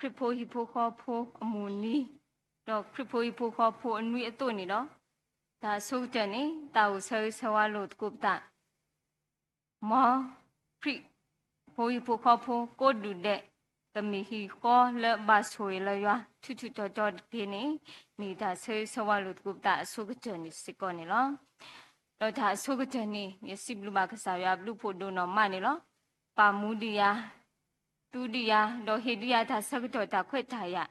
ခရံာ်ဖိဟံၣ်ဖိဃီဖိအမုၢ်နံၤ, ဒီးခရံာ်ဖိဟံၣ်ဖိဃီဖိအနွံအသိးန့ၣ်ဒီး, တၢ်အဆိကတၢၢ်န့ၣ် တၢ်အိၣ်ဆၢဂ့ၤဆၢဝါလိာ်သကိးပသး မ်ခရံာ်ဖိဟံၣ်ဖိဃီဖိကိးဒူၣ်ဒဲး ကမ့ၢ်ဟံၣ်ဃီလၢဘၣ်ဆိၣ်ဂ့ၤလၢယွၤ ထူးထူးတီၤတီၤတက့ၢ်န့ၣ်, မ့ၢ်တၢ်ဆၢဂ့ၤဆၢဝါလိာ်သကိးပသးအဆိကတၢၢ်န့ၣ်စ့ၢ်ကီးန့ၣ်လီၤ. ဒီးတၢ်အဆိကတၢၢ်န့ၣ် ယစံးဘျုးဘၣ်ကစၢ်ယွၤအဘျုးဖှိၣ်ဒိၣ်နီၢ်မးန့ၣ်လီၤ. ပာ်မူဒံးယၤ သူဒံးယၤ ဒီးဟ့ၣ်ဒံးယၤတၢ်ဆၢကတီၢ်တၢ်ခွဲးတၢ်ယာ်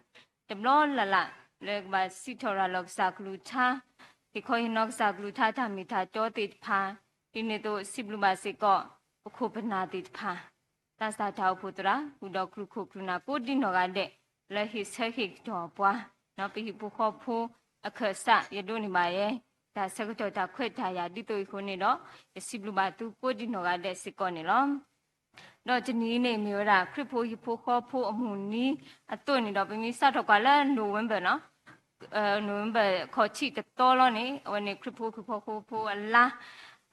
တဘျီလၢ်လၢ် လၢကဘၣ်စံးထီၣ်ရၤလီၤကစၢ်ကလုၢ်ကထါ, ဟ့ၣ်ခီဟ့ၣ်နီၤကစၢ်ကလုၢ်ကထါတၢ်မ့ၢ်တၢ်တီသ့ၣ်တဖၣ်, ဒ်န့ၣ်အသိးစံးဘျုးဘၣ်စ့ၢ်ကီး ပခိၣ်ပနၢ်သ့ၣ်တဖၣ်, သးစၢ်တၢ်အိၣ်ဖှိၣ်သရၣ် ဃုာ်ဒီးကလုာ်ခိၣ်ကလုာ်နၢ်ကိးဒံနီၢ်ဂၤဒဲး လၢဟ့ၣ်ဆၢဟ့ၣ်ကတီၢ်ပှၤ, ပဟံၣ်ဖိဃီဖိအခၢၣ်စး ယဒိးန့ၢ်ဘၣ်ယဲ တၢ်ဆၢကတီၢ်တၢ်ခွဲးတၢ်ယာ်ဒ်သိးအံၤအဃိန့ၣ်ဒီး, ယစံးဘျုးဘၣ်သုကိးဒံနီၢ်ဂၤဒဲးစ့ၢ်ကီးန့ၣ်လီၤ. ဒီးတနံၤအံၤန့ၣ် မ့ၢ်ဝဲဒၣ် ခရံာ်ဖိဟံၣ်ဖိဃီဖိအမုၢ်နံၤအသိးန့ၣ်ဒီး ပမ့ၢ်စးထီၣ်ကွၢ်လၢ November နီၤ, November အခီၣ်ထံးတသီလီၤန့ၣ် အဝဲန့ၣ် ခရံာ်ဖိဟံၣ်ဖိဃီဖိအလါ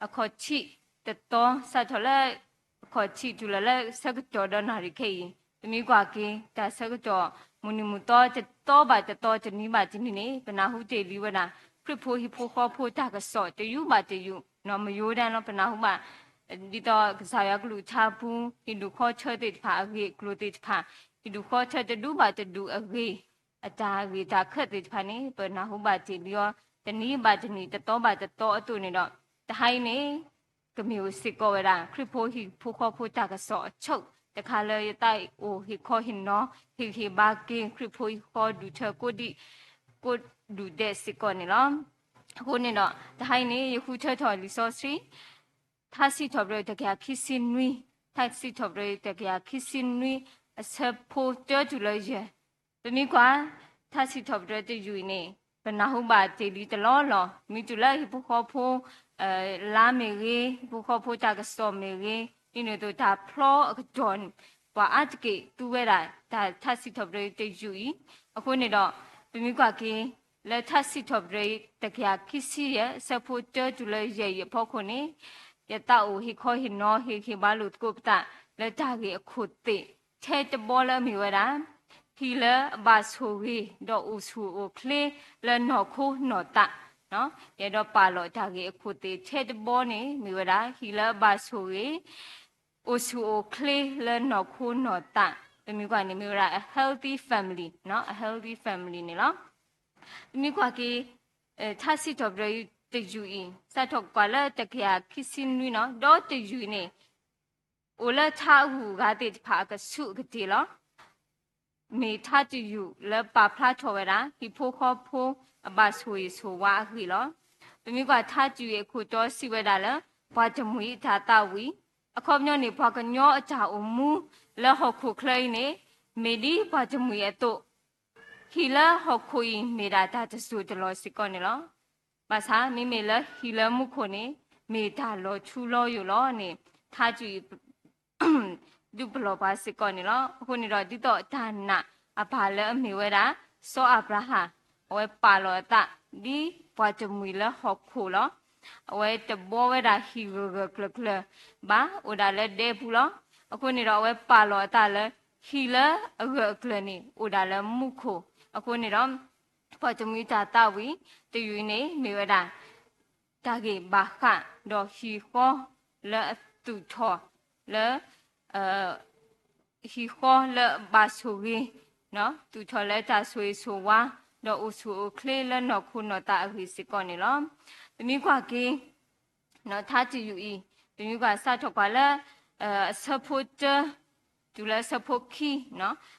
အခီၣ်ထံးတသီ စးထီၣ်လၢ အခီၣ်ထံးတုၤလီၤလၢဆၢကတီၢ်ဒီးနၣ်ရံၣ်ခဲအံၤ, ပမ့ၢ်ကွၢ်က့ၤ တၢ်ဆၢကတီၢ် မုၢ်နံၤမုၢ်သီ တသီဘၣ်တသီ တနံၤဘၣ်တနံၤန့ၣ် ပနၢ်ဟူတ့ၢ်လံဝဲဒၣ် ခရံာ်ဖိဟံၣ်ဖိဃီဖိတၢ်ကစီၣ် တယုၢ်ဘၣ်တယုၢ် မယိဒၣ်လီၤ ပနၢ်ဟူဘၣ် ဒ်သိးကစၢ်ယွၤကလုၢ်ကထါပူၤ ဟံၣ်ဒူၣ်ဃီထၢသ့ၣ်တဖၣ် အဂ့ၢ်အကျိၤသ့ၣ်တဖၣ်, ဟံၣ်ဒူၣ်ဃီထၢတဒူၣ်ဘၣ်တဒူၣ်အဂ့ၢ် အတၢ်ဂ့ၢ်တၢ်ခၢၣ်သ့ၣ်တဖၣ်န့ၣ် ပနၢ်ဟူဘၣ်တ့ၢ်လံအီၤ တနံၤဘၣ်တနံၤ တသီဘၣ်တသီအသိးန့ၣ်ဒီး, တဟါအံၤန့ၣ် ကမ့ၢ်အိၣ်စ့ၢ်ကီးဝဲဒၣ် ခရံာ်ဖိဟံၣ်ဖိဃီဖိတၢ်ကစီၣ်အဆိ တခါလၢယသးအိၣ်ဟ့ၣ်ခီဟ့ၣ်နီၤ ဟ့ၣ်ဂံၢ်ဟ့ၣ်ဘါက့ၤ ခရံာ်ဖိဟံၣ်ဃီဒူၣ်ထၢကိးဒံ ကိးဒူၣ်ဒဲးစ့ၢ်ကီးန့ၣ်လီၤ. အဃိန့ၣ်ဒီး တဟါအံၤန့ၣ် ယဃုထၢထီၣ်လံာ်စီဆှံ ထါစံးထီၣ်ပတြၢၤတကယၤခံဆံနွံ, ထါစံးထီၣ်ပတြၢၤတကယၤခံဆံနွံ အဆၢဖိတၢတုၤလၢယဲၢ်, ပမ့ၢ်ကွၢ် ထါစံးထီၣ်ပတြၢၤတယုၢ်အံၤန့ၣ် ပနၢ်ဟူဘၣ်တ့ၢ်လံတလီၢ်လီၢ် မ့ၢ်တုၤလၢဟံၣ်ဖိဃီဖိ လါမ့ၢ်ဂ့ၤ, ဟံၣ်ဖိဃီဖိတၢ်ကစီၣ်မ့ၢ်ဂ့ၤ, ဒ်န့ၣ်အသိးတၢ်ဖျီအကတီၢ် ပှၤအါတက့ၢ်သူဝဲဒၣ် တၢ်ထါစံးထီၣ်ပတြၢၤတယုၢ်အံၤ, အဃိန့ၣ်ဒီး ပမ့ၢ်ကွၢ်က့ၤ လၢထါစံးထီၣ်ပတြၢၤတကယၤခံဆံယဲၢ် အဆၢဖိတၢတုၤလၢယဲၢ်အံၤအဖီခိၣ်န့ၣ်, ယသးအိၣ်ဟ့ၣ်ခီဟ့ၣ်နီၤ ဟ့ၣ်ဂံၢ်ဟ့ၣ်ဘါလိာ်သကိးပသး လၢတၢ်ဂ့ၢ်အခိၣ်သ့ၣ် ထဲတဘီလၢအမ့ၢ်ဝဲဒၣ် ဟံၣ်လၢအဘၣ်ဆိၣ်ဂ့ၤ ဒီးအိၣ်ဆူၣ်အိၣ်ချ့လၢနီၢ်ခိနီၢ်သး, ယအဲၣ်ဒိးပာ်လီၤတၢ်ဂ့ၢ်အခိၣ်သ့ၣ်ထဲတဘီန့ၣ် မ့ၢ်ဝဲဒၣ် ဟံၣ်လၢအဘၣ်ဆိၣ်ဂ့ၤ အိၣ်ဆူၣ်အိၣ်ချ့လၢနီၢ်ခိနီၢ်သး, ပမ့ၢ်ကွၢ်န့ၣ်မ့ၢ်ဝဲဒၣ် a healthy family, a healthy family န့ၣ်လီၤ. ပမ့ၢ်ကွၢ်က့ၤ ထါစံးထီၣ်ပတြၢၤတယုၢ်အံၤ စးထီၣ်ကွၢ်လၢတကယၤခံဆံနွံနီၤ ဒီးတယုၢ်အံၤန့ၣ် အိၣ်လၢထါအဂုၤအဂၤသ့ၣ်တဖၣ်အကဆူးအကတ့ၢ်လီၤ. မ့ၢ်ထါတယုၢ်လၢပာ်ဖျါထီၣ်ဝဲဒၣ် ဟံၣ်ဖိဃီဖိအဘၣ်ဆိၣ်ဂ့ၤဆိၣ်ဝါအဂ့ၢ်လီၤ. ပမ့ၢ်ကွၢ်ထါတယုၢ်အံၤအခိၣ်တီစံးဝဲဒၣ်လၢ ပှၤတမှံၤအတၢ်သးဝံၣ်, အခီပညီန့ၣ် ပှၤကညီအတၢ်အိၣ်မူလၢဟီၣ်ခိၣ်ချၢအံၤန့ၣ် မ့ၢ်ဒ်ပှၤတမှံၤအသိး ဟံၣ်လၢဟီၣ်ခိၣ်အံၤမ့ၢ်ဒၣ်တၢ်တစိၢ်တလီၢ်စ့ၢ်ကီးန့ၣ်လီၤ. ဘၣ်ဆၣ်မ့မ့ၢ်လၢဟံၣ်လၢမူခိၣ်န့ၣ် မ့ၢ်တၢ်လီၤထူလီၤယိာ်လီၤန့ၣ် ထါတယုၢ်အံၤ ဒုးပလီၢ်ပှၤစ့ၢ်ကီးန့ၣ်လီၤ. အဃိန့ၣ်ဒီး ဒ်သိးတၢ်နာ်အပၢ်လၢအမ့ၢ်ဝဲဒၣ် စီၤအၤဘြၤဟၣ် အဝဲပာ်လီၤအသး ဒ်ပှၤတမှံၤလၢဟီၣ်ခိၣ်လီၤ. အဝဲတဘှီဝဲဒၣ်ဟံၣ်ဂၢၢ်ဂၢၢ်ကျၢၤကျၢၤဘၣ် အိၣ်ဒၣ်လၢဒဲပူၤလီၤ. အဃိန့ၣ်ဒီး အဝဲပာ်လီၤအသးလၢ ဟံၣ်လၢအဂၢၢ်အကျၢၤန့ၣ် အိၣ်ဒၣ်လၢမူခိၣ်. အဃိန့ၣ်ဒီး ပှၤတမှံၤတၢ်သးဝံၣ် တယုၢ်အံၤန့ၣ် မ့ၢ်ဝဲဒၣ် တၢ်ဂ့ၢ်ဘၣ်ဃးဒီးဟံၣ်ဃီလၢအသူၣ်ထီၣ်လၢ ဟံၣ်ဃီလၢအဘၣ်ဆိၣ်ဂ့ၤ, သူၣ်ထီၣ်လၢတၢ်ဆိၣ်ဂ့ၤဆိၣ်ဝါ, ဒီးအိၣ်ဆူၣ်အိၣ်ချ့လၢနီၢ်ခိနီၢ်သးအဂ့ၢ်စ့ၢ်ကီးန့ၣ်လီၤ. ပမ့ၢ်ကွၢ်က့ၤ ထါတယုၢ်အံၤ ပမ့ၢ်ကွၢ်စးထီၣ်ကွၢ်လၢ အဆၢဖိတၢ တုၤလၢဆၢဖိခံ,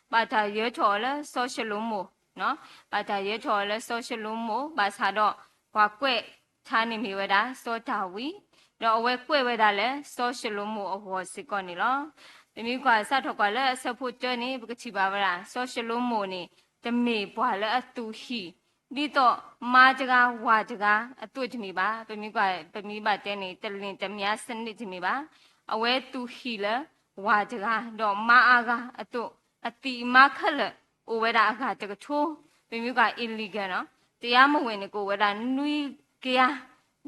ဘၣ်တၢ်ယၢၤထီၣ်အီၤလၢစီၤၡလိၤမိၣ်, ဘၣ်တၢ်ယၢၤထီၣ်အီၤလၢစီၤၡလိၤမိၣ် ဘၣ်ဆၣ်ဒီး ပှၤကွဲးထါန့ၣ်မ့ၢ်ဝဲဒၣ် စီၤဒၤဝံး, ဒီးအဝဲကွဲးဝဲဒၣ်လၢစီၤၡလိၤမိၣ်အဂီၢ်စ့ၢ်ကီးန့ၣ်လီၤ. ပမ့ၢ်ကွၢ်စးထီၣ်ကွၢ်လၢအဆၢဖိတၢန့ၣ် ပကထံၣ်ဘၣ်ဝဲဒၣ် စီၤၡလိၤမိၣ်န့ၣ် တမ့ၢ်ပှၤလၢအသူၣ်ဟံၣ် ဒ်သိးမါတဂၤဝၤတဂၤအသိးတမ့ၢ်ဘၣ်. ပမ့ၢ်ကွၢ် ပမ့ၢ်ဘၣ်တဲန့ၣ် တလ့ၣ်တမၠါစနစ်တမ့ၢ်ဘၣ်. အဝဲသူၣ်ဟံၣ်လၢဝၤတဂၤ ဒီးမါအါဂၤအသိး, အသံၣ်အမါခဲလၢာ် အိၣ်ဝဲဒၣ်အဂၤတကထိ, ပမ့ၢ်ကွၢ် illegal နီၤ, တရားမဝင်န့ၣ် ကအိၣ်ဝဲဒၣ်နွံကယၤ,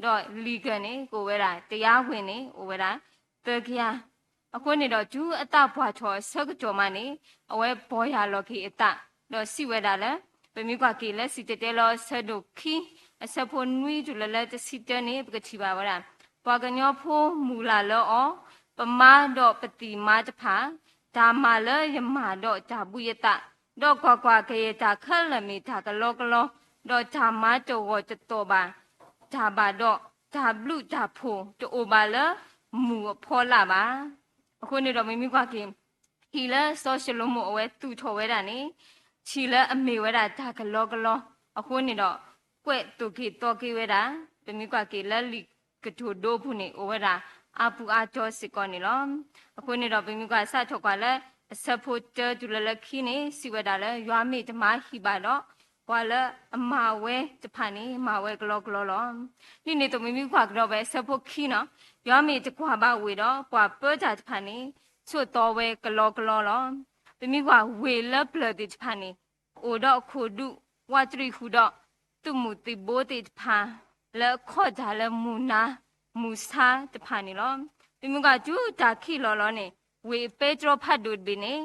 ဒီး legal န့ၣ် ကအိၣ်ဝဲဒၣ် တရားဝင်န့ၣ် အိၣ်ဝဲဒၣ်သၢကယၤ အဃိန့ၣ်ဒီးတုၤအသးပှၢ်ထီၣ်အဆၢကတီၢ်မးန့ၣ် အဝဲပီၢ်ယၢ်လီၤက့ၤအသး ဒီးစံးဝဲဒၣ်လၢ ပမ့ၢ်ကွၢ်က့ၤလၢစံၣ်တဲၤတဲလီၤအဆၢဒိၣ်ခံ အဆၢဖိနွံတုၤလၢလၢတဆံတၢန့ၣ် ပကထံၣ်ဘၣ်ဝဲဒၣ် ပှၤကညီဖိမုၢ်လၢ်လၢအီၤ, ပမါဒီးပသံၣ်မါတဖၣ်, တၢ်မၤလၢယမၤဒီးတၢ်ဘှံးယသး, ဒီးကွၢ်ကွၢ်, ကယဲၢ်တၢ်ခဲလၢာ်မ့ၢ်တၢ်ကလီကလီ, ဒီးတၢ်မၤတဂီၢ်တတီၢ်ဘၣ် တၢ်ဘၣ်ဒီး တၢ်ဘျုးတၢ်ဖှိၣ်တအိၣ်ဘၣ်လၢမုၢ်အဖီလာ်ဘၣ်. အဃိန့ၣ်ဒီး ပမ့ၢ်ကွၢ်က့ၤ ဟံၣ်လၢစီၤၡလိၤမိၣ်အဝဲသူၣ်ထီၣ်ဝဲဒၣ်န့ၣ် ထံၣ်လၢအမ့ၢ်ဝဲဒၣ်တၢ်ကလီကလီ, အဃိန့ၣ်ဒီး ကွဲးသိၣ်က့ၤသီက့ၤဝဲဒၣ်, ပမ့ၢ်ကွၢ်က့ၤလၢလံာ်ကတိၤဒိပူၤန့ၣ် အိၣ်ဝဲဒၣ်အါပူၤအါတီၤစ့ၢ်ကီးန့ၣ်လီၤ. အဃိန့ၣ်ဒီး ပမ့ၢ်ကွၢ်စးထီၣ်ကွၢ်လၢ အဆၢဖိတၢတုၤလၢလၢခံန့ၣ် စံးဝဲဒၣ်လၢ ယွၤမ့ၢ်တမၤဟံၣ်ဘၣ်ဒီး ပှၤလၢအမၤဝဲတဖၣ်န့ၣ် မၤဝဲကလီကလီလီၤ. ဒ်န့ၣ်အသိး ပမ့ၢ်ကွၢ်ကဒီးဝဲအဆၢဖိခံနီၤ, ယွၤမ့ၢ်တကွၢ်ဘၣ်ဝ့ၢ်ဒီး ပှၤပၢတၢ်တဖၣ်န့ၣ် ဆိးသီဝဲကလီကလီလီၤ. ပမ့ၢ်ကွၢ်ဝ့ၢ်လၢပျၢၤသ့ၣ်တဖၣ်န့ၣ် အိၣ်ဒီးအခိၣ်ဒူ ဝးတရံးဃုာ်ဒီး သုးမုၢ်သံၣ်ဘိသ့ၣ်တဖၣ် လၢအခီၣ်တၢ်လၢမုၢ်နၤ မုၢ်ဆါတဖၣ်န့ၣ်လီၤ. ပမ့ၢ်ကွၢ်တုၤတၢ်ခံးလီၤလီၤန့ၣ် ဝ့ၢ်အပဲတြီဖးဒိၣ်တဘ့ၣ်န့ၣ်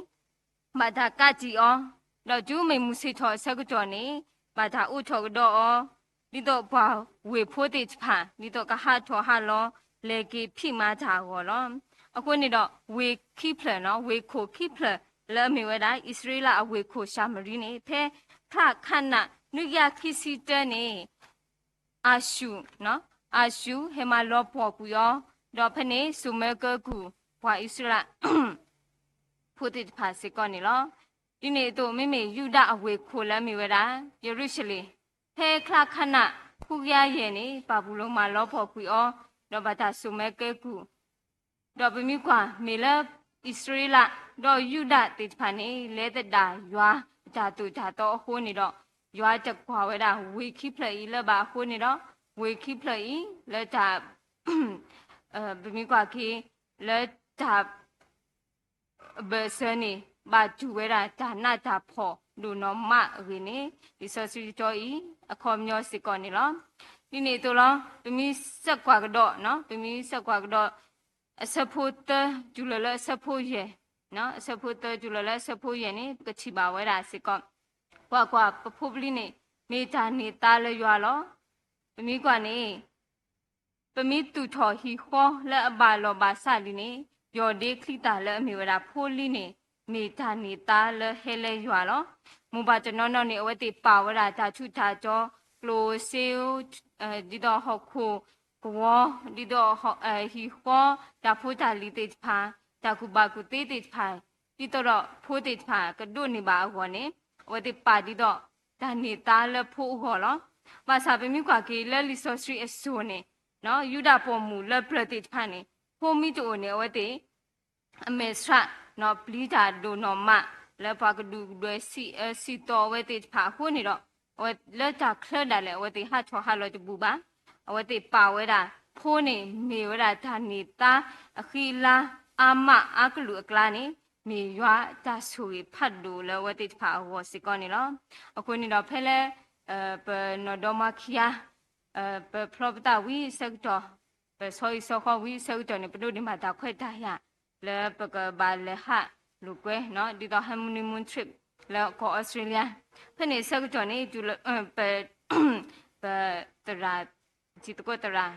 ဘၣ်တၢ်ကးတံာ်အီၤ, ဒီးတုၤမ့ၢ်မုၢ်ဆ့ၣ်ထီၣ်အဆၢကတီၢ်န့ၣ် ဘၣ်တၢ်အိးထီၣ်ကဒီးအီၤ ဒ်သိးပှၤဝ့ၢ်ဖိသ့ၣ်တဖၣ် ဒ်သိးကဟးထီၣ်ဟးလီၤ လဲၤက့ၤဖံးမၤတၢ်အဂီၢ်လီၤ. အဃိန့ၣ်ဒီး ဝ့ၢ်ခံဖျၢၣ်နီၤ, ဝ့ၢ်ခိၣ်ခံဖျၢၣ်လၢအမ့ၢ်ဝဲဒၣ် အံၣ်စရ့လးအဝ့ၢ်ခိၣ်ၡၤမရံန့ၣ် ဖဲချၣ်ခနၣ်နွံကယၤခံဆံတၢန့ၣ် အၤၡူၢ်, အၤၡူၢ်ဟဲမၤလီၤပှီၢ်ကွံာ်အီၤ, ဒီးဖဲန့ၣ်စိာ်မၢကဲကုၢ် ပှၤအံၣ်စရ့လး ဖိသ့ၣ်တဖၣ်စ့ၢ်ကီးန့ၣ်လီၤ. ဒ်န့ၣ်အသိး မ့မ့ၢ်ယူဒၤအဝ့ၢ်ခိၣ်လၢအမ့ၢ်ဝဲဒၣ် ယရူၤၡလ့ၣ်, ဖဲချၣ်ခနၣ်ဃုကယၤယဲၢ်န့ၣ် ဘၤဘူလိၣ်မၤလီၤပှီၢ်ကွံာ်အီၤ, ဒီးဘၣ်တၢ်စိာ်မၢကဲကုၢ် ဒီးပမ့ၢ်ကွၢ် မ့ၢ်လၢအံၣ်စရ့လး ဒီးယူဒၤသ့ၣ်တဖၣ်န့ၣ် လဲၤသဒၣ်ယွၤအတၢ်သိၣ်တၢ်သီအဃိန့ၣ်ဒီး ယွၤတကွၢ်ဝဲဒၣ်ဝ့ၢ်ခံဖျၢၣ်အံၤလၢၤဘၣ်အဃိန့ၣ်ဒီး ဝ့ၢ်ခံဖျၢၣ်အံၤ လၢတၢ် ပမ့ၢ်ကွၢ်က့ၤ လၢတၢ် ဘၢၣ်စၢၤန့ၣ် ဘၣ်တူၢ်ဝဲဒၣ်တၢ်နးတၢ်ဖှီၣ်ဒိၣ်နီၢ်မးအဂ့ၢ်န့ၣ် လံာ်စီဆှံကၠီအံၤ အခီပညီစ့ၢ်ကီးန့ၣ်လီၤ. ဒ်န့ၣ်အသိးလီၤ ပမ့ၢ်ဆဲးကွၢ်ကဒီး, ပမ့ၢ်ဆဲးကွၢ်ကဒီး အဆၢဖိသၢ တုၤလၢလၢအဆၢဖိယဲၢ်, အဆၢဖိသၢ တုၤလၢလၢအဆၢဖိယဲၢ်န့ၣ် ပကထံၣ်ဘၣ်ဝဲဒၣ်စ့ၢ်ကီး, ကွၢ်ကွၢ်, ပဖိပလံၤန့ၣ် မ့ၢ်တၢ်န့ၢ်သါလၢယွၤလီၤ. ပမ့ၢ်ကွၢ်န့ၣ် ပမ့ၢ်သူၣ်ထီၣ်ဟံၣ်ဃီလၢအဘၣ်လီၢ်ဘၣ်စးလံန့ၣ် ယီၢ်ဒ့ချံသၣ်လၢအမ့ၢ်ဝဲဒၣ်ဖိလံၤန့ၣ် မ့ၢ်တၢ်န့ၢ်သါလၢဟဲလၢယွၤလီၤ. မိၢ်ပၢ်တနီၤနီၤန့ၣ် အဝဲသ့ၣ်ပာ်ဝဲဒၣ်တၢ်ထူးတၢ်တီၤ, ကျိၣ်စ့, ဒ်သိးဟီၣ်ခိၣ်ကဝီၤ, ဒ်သိးဟံၣ်ဃီ, တၢ်ဖိတၢ်လံၤသ့ၣ်တဖၣ်, တၢ်ကူၣ်ဘၣ်ကူၣ်သ့သ့ၣ်တဖၣ်, ဒ်သိးဒီးဖိသ့ၣ်တဖၣ်ကဒိးန့ၢ်ဘၣ်အဂီၢ်န့ၣ် အဝဲသ့ၣ်ပာ်ဒ်သိး တၢ်န့ၢ်သါလၢဖိအဂီၢ်လီၤ. ဘၣ်ဆၣ်ပမ့ၢ်ကွၢ်က့ၤလၢလံာ်စီဆှံအစိၤန့ၣ် ယူဒၤပိာ်မုၣ်လၢပျၢၤသ့ၣ်တဖၣ်န့ၣ် ဖိမ့ၢ်တအိၣ်န့ၣ် အဝဲသ့ၣ် အမဲာ်ဆှး ပျံၤတၢ်ဒိၣ်နီၢ်မး လၢပှၤကဒူးကဒွဲၣ်စံးအၢစံးသီအဝဲသ့ၣ်တဖၣ်အဃိန့ၣ်ဒီး အဝဲလၢတၢ်ချၢဒၣ်လဲာ် အဝဲသ့ၣ်ဟးထီၣ်ဟးလီၤတဘူၣ်ဘၣ်. အဝဲသ့ၣ်ပာ်ဝဲဒၣ် ဖိန့ၣ်မ့ၢ်ဝဲဒၣ်တၢ်န့ၢ်သါ အဃံအလၤအါမးအါကလုာ်အကျါန့ၣ် မ့ၢ်ယွၤအတၢ်ဆိၣ်ဂ့ၤဖးဒိၣ်လၢအဝဲသ့ၣ်တဖၣ်အဂီၢ်စ့ၢ်ကီးန့ၣ်လီၤ. အဃိန့ၣ်ဒီးဖဲလၢ ပနီၢ်ဒီမါခံဂၤ ပဖျီပသးဝံၤအဆၢကတီၢ် ပဆီဟံၣ်ဆီဃီဝံၤအဆၢကတီၢ်န့ၣ် ပဒိးန့ၢ်ဘၣ်တၢ်ခွဲးတၢ်ယာ် လၢပကဘၣ်လဲၤဟးလိာ်ကွဲ ဒ်သိး honeymoon trip လၢကီၢ် Australia ဖဲန့ၣ်အဆၢကတီၢ်န့ၣ် ပ ပသရၣ် ထံသကိးသရၣ်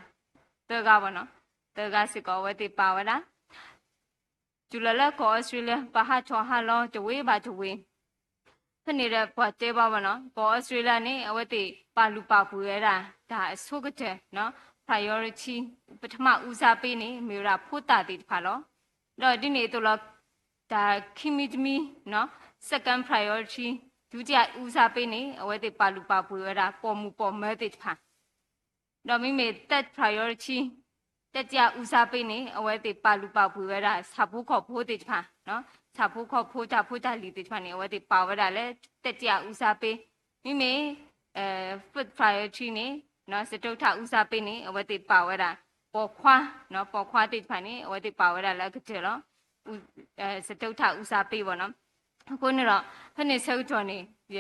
သၢဂၤဘၣ်နီၤ သၢဂၤစ့ၢ်ကီး အဝဲသ့ၣ်ပာ်ဝဲဒၣ် တုၤလၢလၢကီၢ် Australia ပှၤဟးထီၣ်ဟးလီၤတဝ့ၤဘၣ်တဝ့ၤ ဖဲန့ၣ်ဒီးပှၤတဲဘၣ်ဘၣ်နီၤ ကီၢ် Australia န့ၣ် အဝဲသ့ၣ်ပာ်လုၢ်ပာ်ပှ့ၤဝဲဒၣ် တၢ်အဆိကတၢၢ် priority ပထမဦးစားပေး န့ၣ် မ့ၢ်ဝဲဒၣ်ဖိသၣ်သ့ၣ်တဖၣ်လီၤ. ဒီးဒ်န့ၣ်အသိးလီၤ တၢ်ခံမံၤတမံၤ second priority ဒုတိယဦးစားပေး န့ၣ် အဝဲသ့ၣ်ပာ်လုၢ်ပာ်ပှ့ၤဝဲဒၣ်ပိာ်မုၣ်ပိာ်မၢၤသ့ၣ်တဖၣ် ဒီးမ့မ့ၢ် third priority တတိယဦးစားပေး န့ၣ် အဝဲသ့ၣ်ပာ်လုၢ်ပာ်ပှ့ၤဝဲဒၣ်ဆၣ်ဖိကီၢ်ဖိသ့ၣ်တဖၣ် ဆၣ်ဖိကီၢ်ဖိတၢ်ဖိတၢ်လံၤသ့ၣ်တဖၣ်န့ၣ် အဝဲသ့ၣ်ပာ်ဝဲဒၣ်လၢ တတိယဦးစားပေး မ့မ့ၢ် first priority န့ၣ် စတုတ္ထဦးစားပေး န့ၣ် အဝဲသ့ၣ်ပာ်ဝဲဒၣ် ပိာ်ခွါ ပိာ်ခွါသ့ၣ်တဖၣ်န့ၣ် အဝဲသ့ၣ်ပာ်ဝဲဒၣ်လၢအကတၢၢ်လီၤ. စတုတ္ထဦးစားပေး ဘၣ်နီၤ အဃိန့ၣ်ဒီး ဖဲန့ၣ်ဆၢကတီၢ်န့ၣ် ယ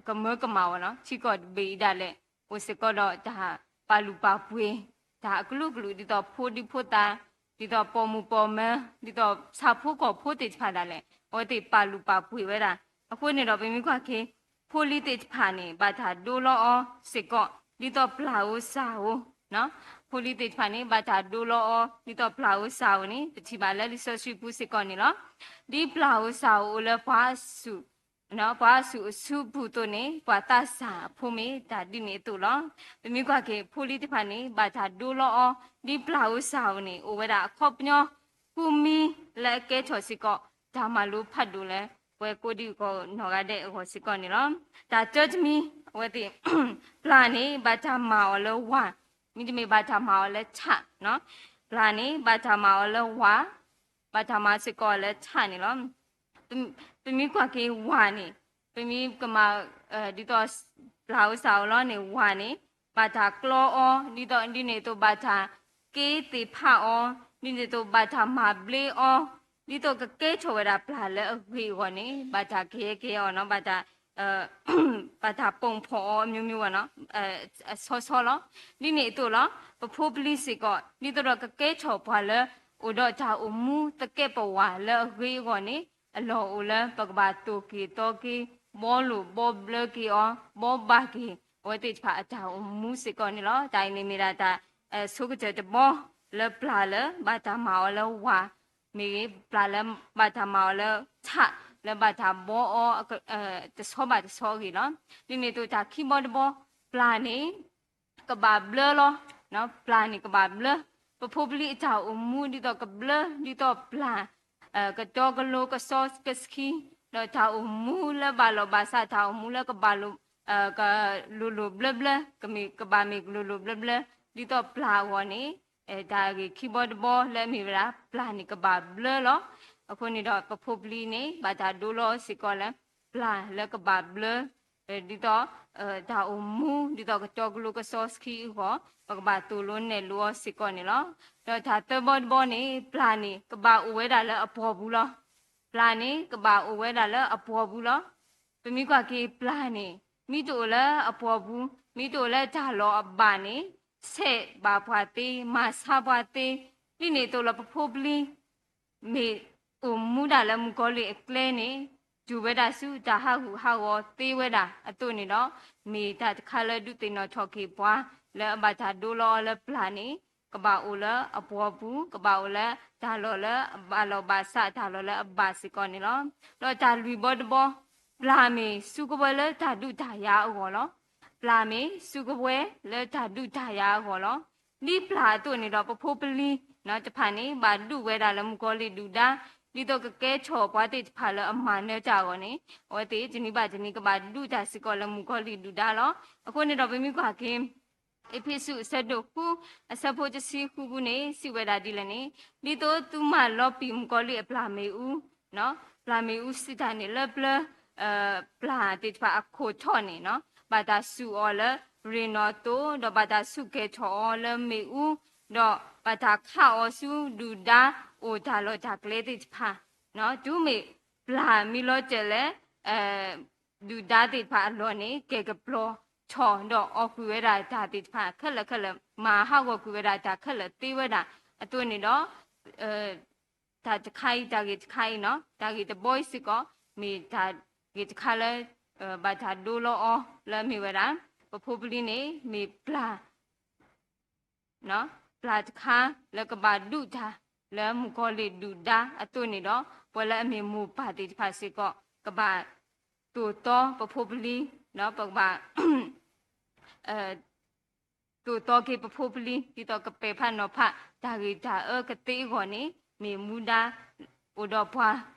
ကမၢကမၣ်ဝဲနီၤ ထံကီၢ်တဘ့ၣ်အံၤဒၣ်လဲာ် အိၣ်စ့ၢ်ကီးဒီးတၢ်ပာ်လုၢ်ပာ်ပှ့ၤ တၢ်အကလုာ်ကလုာ်ဒ်သိးဖိဒံဖိသၣ် ဒ်သိးပိာ်မုၣ်ပိာ်မၢၤ ဒ်သိးဆၣ်ဖိကီၢ်ဖိသ့ၣ်တဖၣ်ဒၣ်လဲာ် အဝဲသ့ၣ်ပာ်လုၢ်ပာ်ပှ့ၤဝဲဒၣ်. အဃိန့ၣ်ဒီး ပမ့ၢ်ကွၢ်က့ၤ ဖိလံၤသ့ၣ်တဖၣ်န့ၣ် ဘၣ်တၢ်ဒိလီၤအီၤစ့ၢ်ကီး ဒ်သိးပျၢ်ဧိၤစၢ်ဧိၤ ဖိလံၤသ့ၣ်တဖၣ်န့ၣ် ဘၣ်တၢ်ဒိလီၤအီၤ ဒ်သိးပျၢ်ဧိၤစၢ်ဧိၤန့ၣ် ပထံၣ်ဘၣ်လၢလံာ်စီဆှံပူၤစ့ၢ်ကီးန့ၣ်လီၤ. ဒ်ပျၢ်ဧိၤစၢ်ဧိၤအိၣ်လၢပှၤအါစု ပှၤအါစုအစုပူၤအသိးန့ၣ် ပှၤသးစၢ်အဖိမ့ၢ်တၢ်ဒ်န့ၣ်အသိးလီၤ. ပမ့ၢ်ကွၢ်က့ၤ ဖိလံၤသ့ၣ်တဖၣ်န့ၣ် ဘၣ်တၢ်ဒိလီၤအီၤ ဒ်ပျၢ်ဧိၤစၢ်ဧိၤန့ၣ် အိၣ်ဝဲဒၣ်အခီပညီ ဃုမံၤလၢအကဲထီၣ်စ့ၢ်ကီး တၢ်မၤလိဖးဒိၣ်လၢ ပဝဲကိးဒံကီးနီၢ်ဂၤဒဲးအဂီၢ်စ့ၢ်ကီးန့ၣ်လီၤ. တၢ်တၢတမံၤ အဝဲသ့ၣ် ပျၢ်န့ၣ် ဘၣ်တၢ်မၤအီၤလၢဝၣ် မ့တမ့ၢ်ဘၣ်တၢ်မၤအီၤလၢထး, ပျၢ်န့ၣ် ဘၣ်တၢ်မၤအီၤလၢဝၣ် ဘၣ်တၢ်မၤစ့ၢ်ကီးလၢထးန့ၣ်လီၤ. ပမ့ၢ်ကွၢ်က့ၤဝၣ်န့ၣ် ပမ့ၢ်ကမၤ ဒ်သိး ပျၢ်ဧိၤစၢ်ဧိၤလီၤန့ၣ် ဝၣ်န့ၣ် ဘၣ်တၢ်ကျီအီၤ ဒ်သိးဒ်န့ၣ်အသိး ဘၣ်တၢ်က့သ့ၣ်ဖးအီၤ ဒ်န့ၣ်အသိး ဘၣ်တၢ်မၤဘျ့အီၤ ဒ်သိးကကဲထီၣ်ဝဲဒၣ်ပျၢ်လၢအဂ့ၤအဂီၢ်န့ၣ် ဘၣ်တၢ်ကယဲကဲအီၤနီၤ ဘၣ်တၢ် ဘၣ်တၢ်ပိာ်ဖီၣ်အီၤအမျိုးမျိုးဝဲနီၤ အဆီဆီလီၤ. ဒ်န့ၣ်အသိးလီၤ ပဖိပလံၤစ့ၢ်ကီး ဒ်သိးဒီးကကဲထီၣ်ပှၤလၢ အိၣ်ဒီးတၢ်အိၣ်မူသကဲးပဝးလၢအဂ့ၤအဂီၢ်န့ၣ် အလီၢ်အိၣ်လၢပကဘၣ်သိၣ်က့ၤသီက့ၤ ဘှီလိာ်ဘှီဘျၢက့ၤအီၤ ဘှီဘၣ်က့ၤ အဝဲသ့ၣ်တဖၣ်အတၢ်အိၣ်မူစ့ၢ်ကီးန့ၣ်လီၤ. တၢ်အံၤန့ၣ်မ့ၢ်ဒၣ်တၢ် ဆိကတၢၢ်တဘီ လၢပျၢ်လၢ ဘၣ်တၢ်မၤအီၤလၢဝၣ် မ့ၢ်ဂ့ၤ ပျၢ်လၢဘၣ်တၢ်မၤအီၤလၢထး လၢဘၣ်တၢ်ဘှီအီၤ တဆီဘၣ်တဆီအဂ့ၢ်လီၤ. ဒ်န့ၣ်အသိးတၢ်ခံဘီတဘီ ပျၢ်န့ၣ် ကဘၣ်ဘျၢလီၤ. ပျၢ်န့ၣ်ကဘၣ်ဘျၢ ပဖိပလံၤအတၢ်အိၣ်မူဒ်သိးကဘျၢ ဒ်သိးပျၢ် ကတီကလိကစီကဆှံ ဒီးတၢ်အိၣ်မူလၢဘၣ်လီၢ်ဘၣ်စး တၢ်အိၣ်မူလၢကဘၣ်လိၣ် ကလိၣ်လိၣ်ဘျၢဘျၢ ကမ့ၢ်ကဘၣ်မ့ၢ်ကလိၣ်လိၣ်ဘျၢဘျၢ ဒ်သိးပျၢ်အဂီၢ်န့ၣ် တၢ်ဂ့ၢ်ခံဘီတဘီလၢအမ့ၢ်ဝဲဒၣ် ပျၢ်န့ၣ်ကဘၣ်ဘျၢလီၤ. အဃိန့ၣ်ဒီးပဖိပလံၤန့ၣ် ဘၣ်တၢ်ဒိလီၤစ့ၢ်ကီးလၢ ပျၢ်လၢကဘၣ်ဘျၢ ဒ်သိး တၢ်အိၣ်မူ ဒ်သိးကတီကလိကစီဆှံအဂီၢ် ပကဘၣ်သိၣ်လိနဲၣ်လိအီၤစ့ၢ်ကီးန့ၣ်လီၤ. ဒီးတၢ်သၢဘီတဘီန့ၣ် ပျၢ်န့ၣ် ကဘၣ်အိၣ်ဝဲဒၣ်လၢအပှီၢ်ပူၤလီၤ. ပျၢ်န့ၣ် ကဘၣ်အိၣ်ဝဲဒၣ်လၢအပှီၢ်ပူၤလီၤ. ပမ့ၢ်ကွၢ်က့ၤပျၢ်န့ၣ် မ့ၢ်တအိၣ်လၢအပှီၢ်ပူၤ မ့ၢ်တအိၣ်လၢတၢ်လီၢ်အဘၣ်န့ၣ် ဆဲးဘၣ်ပှၤသ့ မၤဆါပှၤသ့ ဒ်န့ၣ်အသိးလီၤ ပဖိပလံၤ မ့ၢ်အိၣ်မူဒၣ်လၢမုၣ်ကီၤလံၢ်အကျဲန့ၣ် တုၤဝဲဒၣ်ဆူတၢ်ဟးဂူာ်ဟးဂီၤသ့ဝဲဒၣ်အသိးန့ၣ်ဒီး မ့ၢ်တၢ်တခါလၢဒုးသ့ၣ်နီၣ်ထီၣ်က့ၤပှၤ လၢအဘၣ်တၢ်ဒိလီၤအီၤလၢပျၢ်န့ၣ် ကဘၣ်အိၣ်လၢအပှီၢ်ပူၤ ကဘၣ်အိၣ်လၢတၢ်လီၢ်လၢအဘၣ်လီၢ်ဘၣ်စး တၢ်လီၢ်လၢအဘၣ်စ့ၢ်ကီးန့ၣ်လီၤ. ဒီးတၢ်လွံၢ်ဘီတဘီ ပျၢ်မ့ၢ်စုကဝဲၤလၢတၢ်ဒုးတၢ်ယၤအဂီၢ်လီၤ. ပျၢ်မ့ၢ်စုကဝဲၤလၢတၢ်ဒုးတၢ်ယၤအဂီၢ်လီၤ. ဒ်ပျၢ်အသိးန့ၣ်ဒီး ပဖိပလံၤတဖၣ်န့ၣ် ဘၣ်ဒုးဝဲဒၣ်လၢမုၣ်ကီၤလံၢ်ဒုၣ်ဒါ ဒ်သိးကကဲထီၣ်ပှၤသ့ၣ်တဖၣ်လၢအမၤနၢၤတၢ်အဂီၢ်န့ၣ် အဝဲသ့ၣ်တနံၤဘၣ်တနံၤကဘၣ်ဒုးတၢ်စ့ၢ်ကီးလၢမုၣ်ကီၤလံၢ်ဒုၣ်ဒါလီၤ. အဃိန့ၣ်ဒီးပမ့ၢ်ကွၢ်က့ၤ အ့းဖ့းစူးအဆၢဒိၣ်ဃု အဆၢဖိတဆံဃုပူၤန့ၣ် စံးဝဲဒၣ်ဒ်လဲၣ်န့ၣ် ဒ်သိးသုမၤလီၤပံာ်မုၣ်ကီၤလံၢ်အပျၢ်မ့ၣ်အူ, ပျၢ်မ့ၣ်အူစံးတၢ်န့ၣ်လၢပျၢၤ ပျၢ်သ့ၣ်တဖၣ်အခိၣ်ထီၣ်န့ၣ် ဘၣ်တၢ်စူၢ်အီၤလၢရ့ၣ်နီၣ်သိ ဒီးဘၣ်တၢ်စူၢ်ကဲၤထီၣ်အီၤလၢမ့ၣ်အူ, ဒီးဘၣ်တၢ်ခးအီၤဆူဒုၣ်ဒါအိၣ်တၢ်လီၢ်တၢ်ကျဲသ့ၣ်တဖၣ်, တုၤမ့ၢ်ပျၢ်မ့ၢ်လီၤတၢၢ်လၢ ဒုၣ်ဒါသ့ၣ်တဖၣ်အလီၢ်န့ၣ် ကဲၤကပျီၤထီၣ်ဒီးအီၣ်ကွံာ်ဝဲဒၣ်တၢ်သ့ၣ်တဖၣ်ခဲလၢာ်ခဲလၢာ် မၤဟးဂီၤကွံာ်ဝဲဒၣ်တၢ်ခဲလၢာ်သ့ဝဲဒၣ်အသိးန့ၣ်ဒီး တၢ်တခါအံၤ တၢ်ဂ့ၢ်တခါအံၤနီၤ တၢ်ဂ့ၢ်တဘီအံၤစ့ၢ်ကီး မ့ၢ်တၢ်ဂ့ၢ်တခါလၢ ဘၣ်တၢ်ဒိလီၤအီၤလၢအမ့ၢ်ဝဲဒၣ် ပဖိပလံၤန့ၣ် မ့ၢ်ပျၢ် ပျၢ်တခါလၢကဘၣ်ဒုးတၢ်လၢမုၣ်ကီၤလံၢ်ဒုၣ်ဒါအသိးန့ၣ်ဒီး ပှၤလၢအမ့ၢ်မိၢ်ပၢ်သ့ၣ်တဖၣ်စ့ၢ်ကီး ကဘၣ်သိၣ်သီပဖိပလံၤ ပကဘၣ် သိၣ်သီက့ၤပဖိပလံၤ ဒ်သိးကပဲာ်ဖးနီၤဖး တၢ်ဂ့ၢ်တၢ်အၢကသ့အဂီၢ်န့ၣ် မ့ၢ်မူဒါအိၣ်ဒီးပှၤ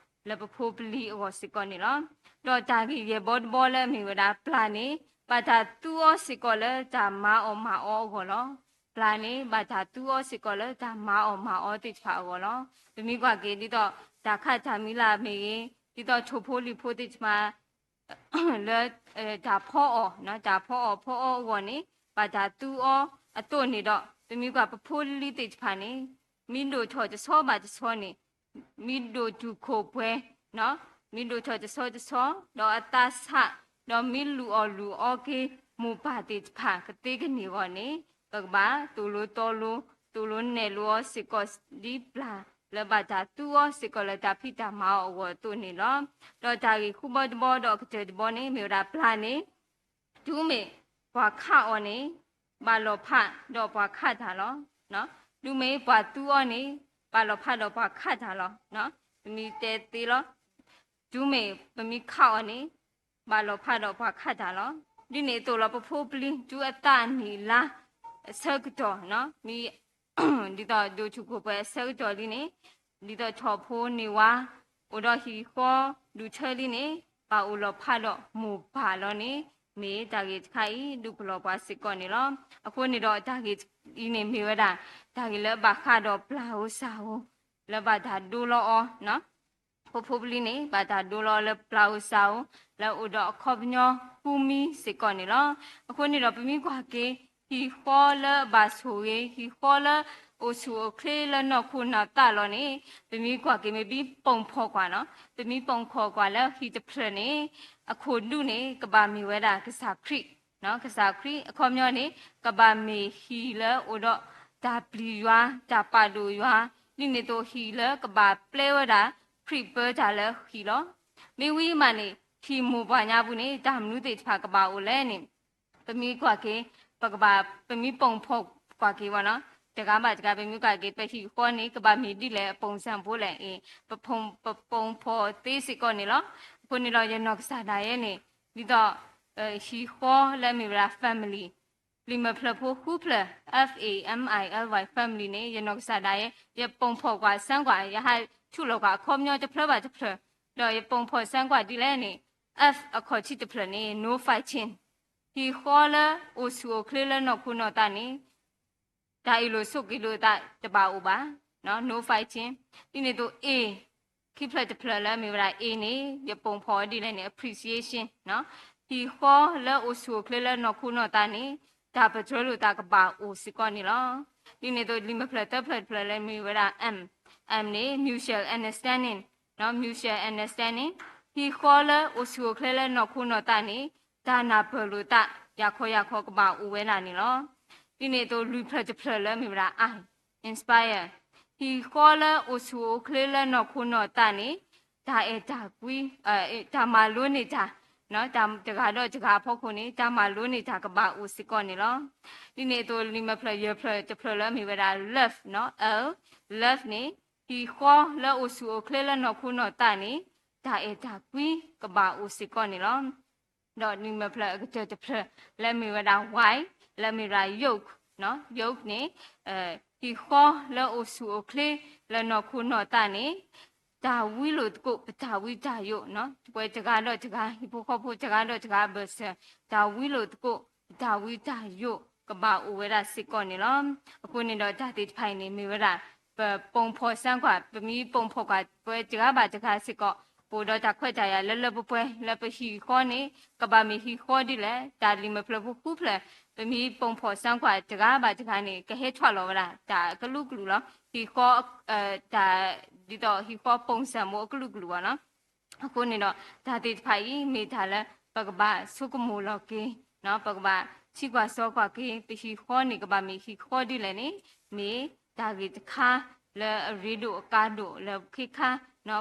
လၢပဖိပလံၤအဂီၢ်စ့ၢ်ကီးန့ၣ်လီၤ. ဒီးတၢ်ဂ့ၢ်ယဲၢ်ဘီတဘီလၢအမ့ၢ်ဝဲဒၣ် ပျၢ်န့ၣ် ဘၣ်တၢ်သူအီၤစ့ၢ်ကီးလၢတၢ်မၤအီၣ်မၤအီအဂီၢ်လီၤ. ပျၢ်န့ၣ် ဘၣ်တၢ်သူအီၤစ့ၢ်ကီးလၢတၢ်မၤအီၣ်မၤအီသ့ၣ်တဖၣ်အဂီၢ်လီၤ. ပမ့ၢ်ကွၢ်က့ၤ ဒ်သိးတၢ်ခးတၢ်မံၤလၢ်မ့ၢ်ဂ့ၤ ဒ်သိးထိၣ်ဖိလံၣ်ဖိသ့ၣ်တဖၣ် လၢ တၢ်ဖီအီၣ် တၢ်ဖီအီၣ်ဖီအီအဂီၢ်န့ၣ် ဘၣ်တၢ်သူအီၤအသိးန့ၣ်ဒီး ပမ့ၢ်ကွၢ်ပဖိလံၤသ့ၣ်တဖၣ်န့ၣ် မ့ၢ်ဒိၣ်ထီၣ်တဆီဘၣ်တဆီန့ၣ် မ့ၢ်ဒိၣ်တုာ်ခိၣ်ပှဲၤ မ့ၢ်ဒိၣ်ထီၣ်တဆီတဆီ ဒီးအသးဆး ဒီးမ့ၢ်လုၢ်အီၣ်လုၢ်အီက့ၤ မိၢ်ပၢ်သ့ၣ်တဖၣ်ကသ့ကန့ၢ်အဂီၢ်န့ၣ် ပကဘၣ်သိၣ်လိသီလိ သိၣ်လိနဲၣ်လိအီၤစ့ၢ်ကီးဒ်ပျၢ်လၢဘၣ်တၢ်သူအီၤစ့ၢ်ကီးလၢတၢ်ဖံးတၢ်မၤအီၤအဂီၢ်အသိးန့ၣ်လီၤ. ဒီးတၢ်ဂ့ၢ်ဃုဘီတဘီဒီးအကတၢၢ်တဘီန့ၣ် မ့ၢ်ဝဲဒၣ်ပျၢ်န့ၣ် တုၤမ့ၢ်ပှၤခးအီၤန့ၣ် ဘၣ်လီၤဖးဒီးပှၤခးတၢ်လီၤ. တုၤမ့ၢ်ပှၤသူအီၤန့ၣ် ဘၣ်လီၤဖးဒီးပှၤခးတၢ်လီၤ. ပမ့ၢ်တဲသ့လီၤ. တုၤမ့ၢ်ပမ့ၢ်ခးအီၤန့ၣ် ဘၣ်လီၤဖးဒီးပှၤခးတၢ်လီၤ. ဒ်န့ၣ်အသိးလီၤ ပဖိပလံၤ တုၤအသးနံၣ်လါအဆၢကတီၢ် မ့ၢ် ဒ်သိးဒိၣ်ထူၣ်ခိၣ်ပှဲၤအဆၢကတီၢ်လံန့ၣ် ဒ်သိးထီၣ်ဖိန့ၢ်ဝါ အိၣ်ဒီးဟံၣ်ဃီဒူၣ်ထၢလံန့ၣ် ဘၣ်အိၣ်လီၤဖးဒီးမိၢ်ပၢ်လီၤန့ၣ် မ့ၢ်တၢ်ဂ့ၢ်တခါအံၤ ဒုးပလီၢ်ပှၤစ့ၢ်ကီးန့ၣ်လီၤ. အဃိန့ၣ်ဒီးတၢ်ဂ့ၢ်အံၤန့ၣ်မ့ၢ်ဝဲဒၣ် တၢ်ဂ့ၢ်လၢဘၣ်ဃးဒီးပျၢ်ဧိၤစၢ်ဧိၤ လၢဘၣ်တၢ်ဒိလီၤအီၤ ဖိဖိပလံၤန့ၣ် ဘၣ်တၢ်ဒိလီၤလၢပျၢ်ဧိၤစၢ်ဧိၤ လၢအိၣ်ဒီးအခီပညီဃုမံၤစ့ၢ်ကီးန့ၣ်လီၤ. အဃိန့ၣ်ဒီးပမ့ၢ်ကွၢ်က့ၤ ဟံၣ်ဃီလၢအဘၣ်ဆိၣ်ဂ့ၤ ဟံၣ်ဃီလၢအိၣ်ဆူၣ်အိၣ်ချ့လၢနီၢ်ခိနီၢ်သးလီၤန့ၣ် ပမ့ၢ်ကွၢ်က့ၤမ့ၢ်ဘံပိာ်ဖီၣ်ကွၢ်နီၤ ပမ့ၢ်ပိာ်ဖီၣ်ကွၢ်လၢဟံၣ်တဖျၢၣ်န့ၣ် အခိၣ်ဒူန့ၣ် ကဘၣ်မ့ၢ်ဝဲဒၣ်ကစၢ်ခရံာ် ကစၢ်ခရံာ် အခီပညီန့ၣ် ကဘၣ်မ့ၢ်ဟံၣ်လၢအိၣ်ဒီးတၢ်ပျံၤယွၤ တၢ်ပာ်ဒိၣ်ယွၤ ဒ်န့ၣ်အသိးဟံၣ်လၢကဘၣ်ပျဲဝဲဒၣ် ခရံာ်ပၢတၢ်လၢဟံၣ်လီၤ. မ့ၢ်ဝံၤမးန့ၣ် ဟံၣ်မိၢ်ပှၢ်ညါပူၤန့ၣ် တၢ်မနုၤသ့ၣ်တဖၣ်ကဘၣ်အိၣ်လဲၣ်န့ၣ် ပမ့ၢ်ကွၢ်က့ၤ ပကဘၣ် ပမ့ၢ်ပိာ်ဖီၣ်ကွၢ်က့ၤဝဲနီၤ တဂၤဘၣ်တဂၤ ပမ့ၢ်ကွၢ်က့ၤ ပဟံၣ်ဃီန့ၣ် ကဘၣ်မ့ၢ်ဒ်လဲၣ်အပိာ်စၢ်ဖိလဲၣ်အံၤ ပ ပပိာ်ဖီၣ်သ့စ့ၢ်ကီးန့ၣ်လီၤ. အဃိန့ၣ်ဒီး ယနီၢ်ကစၢ်ဒၣ်ယဲန့ၣ် ဒ်သိး ဟံၣ်ဃီလၢအမ့ၢ်ဝဲဒၣ် family ပျံၤမၢ်ဖျၢၣ်ဖိဃုဖျၢၣ် F A M I L Y family န့ၣ် ယနီၢ်ကစၢ်ဒၣ်ယဲ ယပိာ်ဖီၣ်ကွၢ်စၢကွၢ် ယဟးထူၣ်လီၤကွၢ်အခီပညီတဖျၢၣ်ဘၣ်တဖျၢၣ် ဒီးယပိာ်ဖီၣ်စၢကွၢ်ဒ်လဲၣ်န့ၣ် F အခီၣ်ထံးတဖျၢၣ်န့ၣ် no fighting ဟံၣ်ဃီလၢအိၣ်ဆူၣ်အိၣ်ချ့လၢနီၢ်ခိနီၢ်သးန့ၣ် တၢ်အ့ၣ်လိာ်ဆိးက့လိာ်သးတဘၣ်အိၣ်ဘၣ် no fighting ဒ်န့ၣ်အသိး A ခံဖျၢၣ်တဖျၢၣ်လၢအမ့ၢ်ဝဲဒၣ် A န့ၣ် ယပိာ်ဖီၣ်ဒ်လဲၣ်န့ၣ် appreciation ဟံၣ်ဃီလၢအိၣ်ဆူၣ်အိၣ်ချ့လၢနီၢ်ခိနီၢ်သးန့ၣ် တၢ်ပတြၢၤလိာ်သးကဘၣ်အိၣ်စ့ၢ်ကီးန့ၣ်လီၤ. ဒ်န့ၣ်အသိး လံာ်မဲာ်ဖျၢၣ်သၢဖျၢၣ်တဖျၢၣ်လၢအမ့ၢ်ဝဲဒၣ် M, M န့ၣ် mutual understanding, mutual understanding ဟံၣ်ဃီလၢအိၣ်ဆူၣ်အိၣ်ချ့လၢနီၢ်ခိနီၢ်သးန့ၣ် တၢ်နၢ်ပၢၢ်လိာ်သး ယၤခီယၤခီကဘၣ်အိၣ်ဝဲဒၣ်န့ၣ်လီၤ. ဒ်န့ၣ်အသိးလွံၢ်ဖျၢၣ်တဖျၢၣ်လၢအမ့ၢ်ဝဲဒၣ် I, inspire ဟံၣ်ဃီလၢအိၣ်ဆူၣ်အိၣ်ချ့လၢနီၢ်ခိနီၢ်သးန့ၣ် တၢ်အဲၣ်တၢ်ကွံ တၢ်မၤလိန့ၢ်တၢ် တဂၤဒီးတဂၤအဖီခိၣ်န့ၣ် တၢ်မၤလိန့ၢ်တၢ်ကဘၣ်အိၣ်စ့ၢ်ကီးန့ၣ်လီၤ. ဒ်န့ၣ်အသိးလံာ်မဲာ်ဖျၢၣ်ယဲၢ်ဖျၢၣ်တဖျၢၣ်လၢအမ့ၢ်ဝဲဒၣ် love, L, love န့ၣ် ဟံၣ်ဃီလၢအိၣ်ဆူၣ်အိၣ်ချ့လၢနီၢ်ခိနီၢ်သးန့ၣ် တၢ်အဲၣ်တၢ်ကွံကဘၣ်အိၣ်စ့ၢ်ကီးန့ၣ်လီၤ. ဒီးလံာ်မဲာ်ဖျၢၣ်အကတၢၢ်တဖျၢၣ်လၢအမ့ၢ်ဝဲဒၣ် Y, လၢအမ့ၢ်ဝဲဒၣ် yoke, yoke န့ၣ် ဟံၣ်ဃီလၢအိၣ်ဆူၣ်အိၣ်ချ့လၢနီၢ်ခိနီၢ်သးန့ၣ် တၢ်ဝံလိာ်သကိး ပတၢ်ဝံတၢ်ယိး ပဝဲတဂၤဒီးတဂၤ ဟံၣ်ဖိဃီဖိတဂၤဒီးတဂၤအဘၢၣ်စၢၤ တၢ်ဝံလိာ်သကိး ပတၢ်ဝံတၢ်ယိး ကဘၣ်အိၣ်ဝဲဒၣ်စ့ၢ်ကီးန့ၣ်လီၤ. အဃိန့ၣ်ဒီးတၢ်သ့ၣ်တဖၣ်အံၤန့ၣ် မ့ၢ်ဝဲဒၣ် ပပိာ်ဖီၣ်စၢကွၢ် ပမ့ၢ်ပိာ်ဖီၣ်ကွၢ် ပဝဲတဂၤဘၣ်တဂၤစ့ၢ်ကီး ပအိၣ်ဒီးတၢ်ခွဲးတၢ်ယာ်လၢလၢပှဲၤပှဲၤ လၢပဟံၣ်ဃီန့ၣ် ကဘၣ်မ့ၢ်ဟံၣ်ဃီဒ်လဲၣ် တၢ်လံာ်မဲာ်ဖျၢၣ်ဖိဃုဖျၢၣ် ပမ့ၢ်ပိာ်ဖီၣ်စၢကွၢ်တဂၤဘၣ်တဂၤန့ၣ် ကဟဲထွဲလီၤဝဲဒၣ် တၢ်အကလုာ်ကလုာ်လီၤ. ဟံၣ်ဃီ တၢ် ဒ်သိးဟံၣ်ဃီပိာ်စၢမိၢ်အကလုာ်ကလုာ်ဘၣ်နီၤ. အဃိန့ၣ်ဒီး တၢ်သ့ၣ်တဖၣ်အံၤ မ့ၢ်တၢ်လၢပကဘၣ်ဆိကမိၣ်လီၤက့ၤ ပကဘၣ်ထံကွၢ်စီကွၢ်က့ၤ ပဟံၣ်ဃီန့ၣ် ကဘၣ်မ့ၢ်ဟံၣ်ဃီဒ်လဲၣ်န့ၣ် မ့ၢ်တၢ်ဂ့ၢ်တခါလၢအရ့ဒိၣ်အကါဒိၣ်လၢခ့ခါ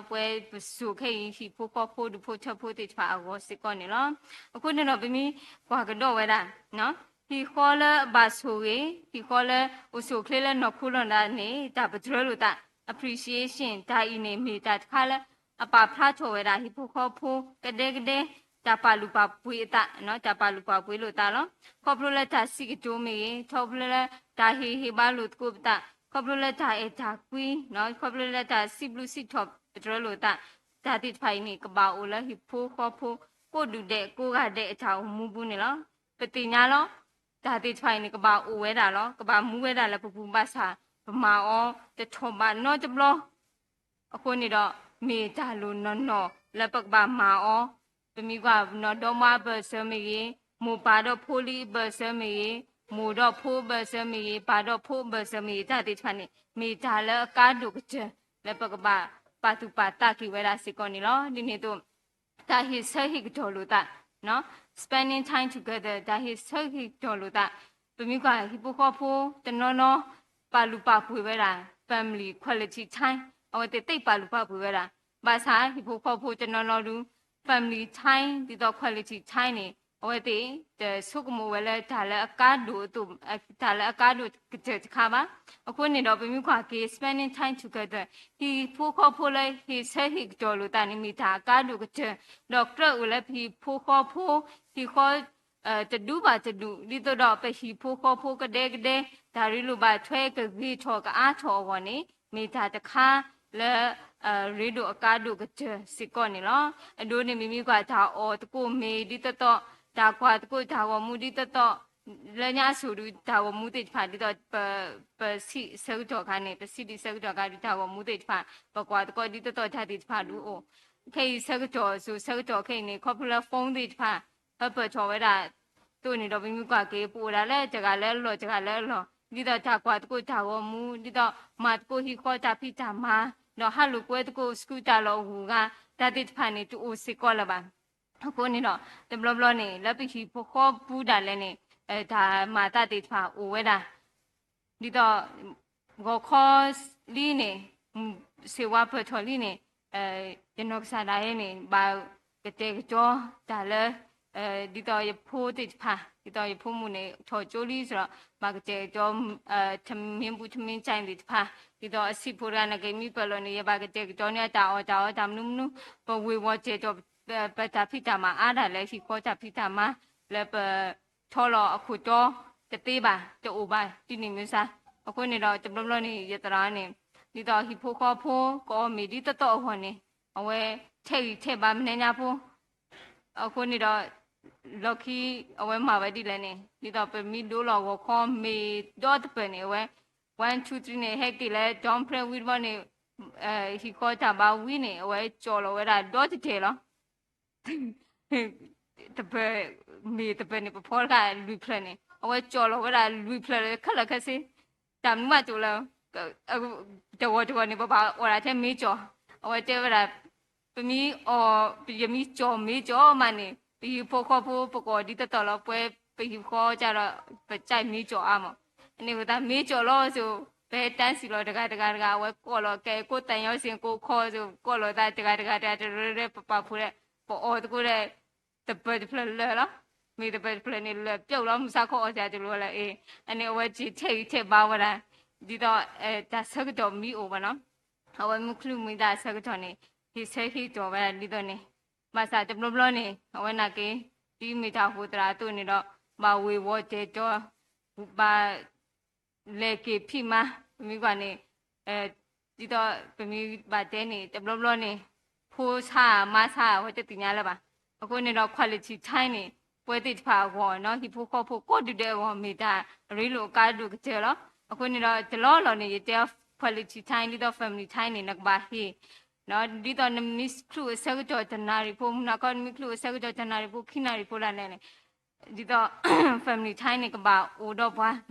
ပဝဲပစိၤခဲအံၤ ဟံၣ်ဖိဃီဖိဒူၣ်ဖိထၢဖိသ့ၣ်တဖၣ်အဂီၢ်စ့ၢ်ကီးန့ၣ်လီၤ. အဃိန့ၣ်ဒီး ပမ့ၢ်ကွၢ်ကဒီးဝဲဒၣ် ဟံၣ်ဃီလၢအဘၣ်ဆိၣ်ဂ့ၤ ဟံၣ်ဃီလၢအိၣ်ဆူၣ်အိၣ်ချ့လၢနီၢ်ခိနီၢ်သးန့ၣ် တၢ်ပတြၢၤလိာ်သး appreciation တၢ်အံၤန့ၣ် မ့ၢ်တၢ်တခါလၢ အပာ်ဖျါထီၣ်ဝဲဒၣ် ဟံၣ်ဖိဃီဖိကဒဲကဒဲ တၢ်ပာ်လုၢ်ပာ်ပှ့ၤအသး တၢ်ပာ်လုၢ်ပာ်ပှ့ၤလိာ်သးလီၤ. ခီဖျိလၢတၢ်စံးကတိၤမ့ၢ်ဂ့ၤ ခီဖျိလၢတၢ်ဟ့ၣ်ဂံၢ်ဟ့ၣ်ဘါလိာ်သကိးပသး ခီဖျိလၢတၢ်အဲၣ်တၢ်ကွံ ခီဖျိလၢတၢ်စံးဘျုးစံးထီၣ်ပတြၢၤလိာ်သး တၢ်သ့ၣ်တဖၣ်အံၤန့ၣ် ကဘၣ်အိၣ်လၢဟံၣ်ဖိဃီဖိ ကိးဒူၣ်ဒဲးကိးဂၤဒဲးအတၢ်အိၣ်မူပူၤန့ၣ်လီၤ. ပသ့ၣ်ညါလီၤ တၢ်သ့ၣ်တဖၣ်အံၤန့ၣ် ကဘၣ်အိၣ်ဝဲဒၣ်လီၤ. ကဘၣ်မူဝဲဒၣ်လၢပပူၤဘၣ်ဆၣ် ပမၤအီၤတထီၣ်ဘးနီတဘျီ အဃိန့ၣ်ဒီး မ့ၢ်တၢ်လိၣ်နီၢ်နီၢ်လၢပကဘၣ်မၤအီၤ, ပမ့ၢ်ကွၢ်နီၢ်ဒီမါအဘၢၣ်စၢၤမ့ၢ်ဂ့ၤ, မိၢ်ပၢ်ဒီးဖိလံၤအဘၢၣ်စၢၤမ့ၢ်ဂ့ၤ, မိၢ်ဒီးဖိအဘၢၣ်စၢၤမ့ၢ်ဂ့ၤ, ပၢ်ဒီးဖိအဘၢၣ်စၢၤမ့ၢ်ဂ့ၤ, တၢ်သ့ၣ်တဖၣ်န့ၣ် မ့ၢ်တၢ်လၢအကါဒိၣ်ကတၢၢ် လၢပကဘၣ်ပာ်သူၣ်ပာ်သးက့ၤဝဲဒၣ်စ့ၢ်ကီးန့ၣ်လီၤ. ဒ်န့ၣ်အသိး တၢ်ဟ့ၣ်ဆၢဟ့ၣ်ကတီၢ်လိာ်သး spending time together တၢ်ဟ့ၣ်ဆၢဟ့ၣ်ကတီၢ်လိာ်သး, ပမ့ၢ်ကွၢ်ဟံၣ်ဖိဃီဖိတနီၤနီၤ ပာ်လုၢ်ပာ်ပှ့ၤဝဲဒၣ် family quality time အဝဲသ့ၣ်သ့ပာ်လုၢ်ပာ်ပှ့ၤဝဲဒၣ်. ဘၣ်ဆၣ်ဟံၣ်ဖိဃီဖိတနီၤနီၤဒုး family time ဒ်သိး quality time န့ၣ် အဝဲသ့ၣ်တဆိကမိၣ်ဝဲလၢတၢ်လၢအကါဒိၣ်အသိး, တၢ်လၢအကါဒိၣ်ကတၢၢ်တခါဘၣ်. အဃိန့ၣ်ဒီး ပမ့ၢ်ကွၢ်က့ၤ spending time together ဟံၣ်ဖိဃီဖိလၢဟ့ၣ်ဆၢဟ့ၣ်ကတီၤလိာ်သးန့ၣ် မ့ၢ်တၢ်အကါဒိၣ်ကတၢၢ်, ဒီးကြၢးအိၣ်လၢပဟံၣ်ဖိဃီဖိ ဟံၣ်ဃီ တဒူဘၣ်တဒူ, ဒ်သိးဒီးပဟံၣ်ဖိဃီဖိကဒဲကဒဲ တၢ်ရ့လိာ်ဘၣ်ထွဲကဂ့ၤထီၣ်ကအါထီၣ်အဂီၢ်န့ၣ် မ့ၢ်တၢ်တခါလၢ ရ့ဒိၣ်အကါဒိၣ်ကတၢၢ်စ့ၢ်ကီးန့ၣ်လီၤ. အဒိန့ၣ် မ့မ့ၢ်ကွၢ်တၢ်အီၣ်သကိးမ့ၢ်ဒ်သိးသိး, တၢ်ကွၢ်သကိးတၢ်ဂီၤမူဒ်သိးသိး, လၢညါအစိၤဒုးတၢ်ဂီၤမူသ့ၣ်တဖၣ်ဒ်သိး ပဆံးဆၢကတီၢ်ခါန့ၣ်, ပဆံးဒံးဆၢကတီၢ်ခါဒုးတၢ်ဂီၤမူသ့ၣ်တဖၣ် ပကွၢ်သကိးဒ်သိးသိးတၢ်သ့ၣ်တဖၣ်ဒုးအိၣ်, ခဲအံၤဆၢကတီၢ်စိၤဆၢကတီၢ်ခဲအံၤန့ၣ် ခီဖျိလၢ phone သ့ၣ်တဖၣ် ဟၢပၢၢ်ထီၣ်ဝဲဒၣ်အသိးန့ၣ်ဒီး ပမ့ၢ်ကွၢ်က့ၤ ပအိၣ်ဒၣ်လၢတဂၤလၢအလီၢ်တဂၤလၢအလီၢ်, ဒ်သိးတၢ်ကွၢ်သကိးတၢ်ဂီၤမူ, ဒ်သိးမၤသကိးဟံၣ်ဃီတၢ်ဖံးတၢ်မၤ, ဒီးဟးလိာ်ကွဲသကိး school တၢ်လီၢ်အဂုၤအဂၤ, တၢ်သ့ၣ်တဖၣ်န့ၣ် တအိၣ်စ့ၢ်ကီးလၢၤဘၣ်. အဃိန့ၣ်ဒီး တဘျီဘျီန့ၣ် လၢပဟံၣ်ဖိဃီပူၤဒၣ်လဲာ်န့ၣ် တၢ်မၤသးသ့ၣ်တဖၣ်အိၣ်ဝဲဒၣ် ဒ်သိး ဂီၤခီလံန့ၣ်, စ့ၢ်ဝါပၢၢ်ထီၣ်လံန့ၣ်, ယနီၢ်ကစၢ်ဒၣ်အံၤန့ၣ် ဘၣ်ကတဲာ်ကတီၤတၢ်လၢ ဒ်သိးယဖိသ့ၣ်တဖၣ်, ဒ်သိးယဖိမုၣ်န့ၣ် ထီၣ်ကၠိလံစ့ၢ်ဒီး ဘၣ်ကတဲာ်ကတီၤ ထမင်းဘူးထမင်းချိုင်သ့ၣ်တဖၣ်, ဒ်သိးအဆံးဖိတဂၤနာ်က့ မ့ၢ်ပၢၢ်လီၤန့ၣ် ယဘၣ်ကတဲာ်ကတီၤန့ၢ်အတၢ်အီၣ်တၢ်အီတၢ်မနုၤမနုၤ, ပဝ့ၤဝီၤတဲာ်ကတီၤ ပတၢ်ဖံးတၢ်မၤအါဒၣ်လဲာ် ဟံၣ်ဃီတၢ်ဖံးတၢ်မၤ လၢပထီလီၤအခိၣ်တီတသ့ဘၣ်, တအိၣ်ဘၣ် ဒ်န့ၣ်မ့ၢ်စ့ၢ်. အဃိန့ၣ်ဒီး တဘျီဘျီန့ၣ် ယသရၣ်န့ၣ် ဒ်သိးဟံၣ်ဖိဃီဖိ ကအီၣ်မ့ၤဒ်သိးသိးအဂီၢ်န့ၣ် အဝဲထဲးဂံၢ်ထဲးဘါမနုၤညါဖိ အဃိန့ၣ်ဒီး လီၢ်ခံအဝဲမၤဝဲဒ်လဲၣ်န့ၣ် ဒ်သိးပမ့ၢ်ဒိလီၤဂီၤခီမ့ၢ်ဒီတပၢၢ်န့ၣ် အဝဲ one two three န့ၣ် ဟဲက့ၤလၢ dorm ဖဲဝံၤတဘျီန့ၣ် ဟံၣ်ဃီတၢ်ဘါဝံၤန့ၣ် အဝဲကၠီၣ်လီၤဝဲဒၣ်ဒီတတဲာ်လီၤ. တပၢၢ်, မ့ၢ်တပၢၢ်န့ၣ် ပဖီတခါလွံၢ်ဖျၢၣ်န့ၣ် အဝဲကၠီၣ်လီၤဝဲဒၣ်လွံၢ်ဖျၢၣ်လၢခဲလၢာ်ခဲဆ့, တၢ်မနုၤမးတအိၣ်လၢၤ. တဂီၤတဂီၤန့ၣ် ပဘၣ်အီၣ်ဒၣ်ထဲမ့ၤကၠီၣ်, အဝဲတဲဝဲဒၣ် ပမ့ၢ်အီၣ်, ယမ့ၢ်ကၠီၣ်မ့ၤကၠီၣ်မးန့ၣ် ပဟံၣ်ဖိဃီဖိ ပကအီၣ်ဒ်သိးသိးလီၤ. ပှဲၤပဟံၣ်ဖိဃီကဒီး ပကၠီၣ်မ့ၤကၠီၣ်အါမး, အန့ၣ်ဝဲသးမ့ၤကၠီၣ်လီၤစိၤ ပဟဲတၢ်စံၣ်လီၤတဂၤတဂၤတဂၤ အဝဲကိးလီၤကဲကိးသးညီစ့ၢ်ကိးခီစိၤ ကိးလီၤသးတဂၤတဂၤတဂၤ တရၢရၢပပာ်ဖှိၣ်ဒီး ပအီၣ်သကိးဒီး တပၢၢ်တဖျၢၣ်လၢာ်လီၤ. မ့ၢ်တပၢၢ်တဖျၢၣ်န့ၣ် လၢာ်ပျီလီၤ မုၢ်ဆါခီအီၣ်စၢ်တလိၤလၢၤအ့ၣ်. အန့ၣ်အဝဲက့ၤထဲးဂံၢ်ထဲးဘါဝဲဒၣ် ဒ်သိး တၢ်ဆၢကတီၢ်မ့ၢ်အိၣ်ဘၣ်နီၤ အဝဲမ့ၢ်ချုးမ့ၢ်သးဆၢကတီၢ်န့ၣ် ဟ့ၣ်ဆၢဟ့ၣ်ကတီၤဝဲဒၣ်ဒ်သိးန့ၣ်, ဘၣ်ဆၣ်တဘျီဘျီန့ၣ် အဝဲနာ်က့ ဒ်မ့ၢ်တၢ်အိၣ်ဖှိၣ်သရၣ်အသိးန့ၣ်ဒီး ဘၣ်ဝ့ၤဝီၤတဲာ်တီၤ ဘၣ် လဲၤက့ၤဖံးမါ ပမ့ၢ်ကွၢ်န့ၣ် ဒ်သိးပမ့ၢ်ဘၣ်တဲန့ၣ် တဘျီဘျီန့ၣ် ဖိဆါမါဆါအဝဲတသ့ၣ်ညါလၢၤဘၣ်. အဃိန့ၣ်ဒီး quality time န့ၣ် ပဝဲသ့ၣ်တဖၣ်အဂီၢ်နီၤ ဟံၣ်ဖိဃီဖိကိးဒူၣ်ဒဲးအဂီၢ် မ့ၢ်တၢ်ရ့လိာ်အကါဒိၣ်ကတၢၢ်လီၤ. အဃိန့ၣ်ဒီး တလီၢ်လီၢ်န့ၣ် ယတဲ quality time ဒ်သိး family time န့ၣ် နကဘၣ်ဟ့ၣ် ဒ်သိးနမ့ၢ်ချုးအဆၢကတီၢ်တနၣ်ရံၣ်ဖိ မုၢ်နၤခီနမ့ၢ်ချုးအဆၢကတီၢ်တနၣ်ရံၣ်ဖိ ခံနၣ်ရံၣ်ဖိဒၣ်လဲာ်န့ၣ် ဒ်သိး family time န့ၣ် ကဘၣ်အိၣ်ဒီးပှၤ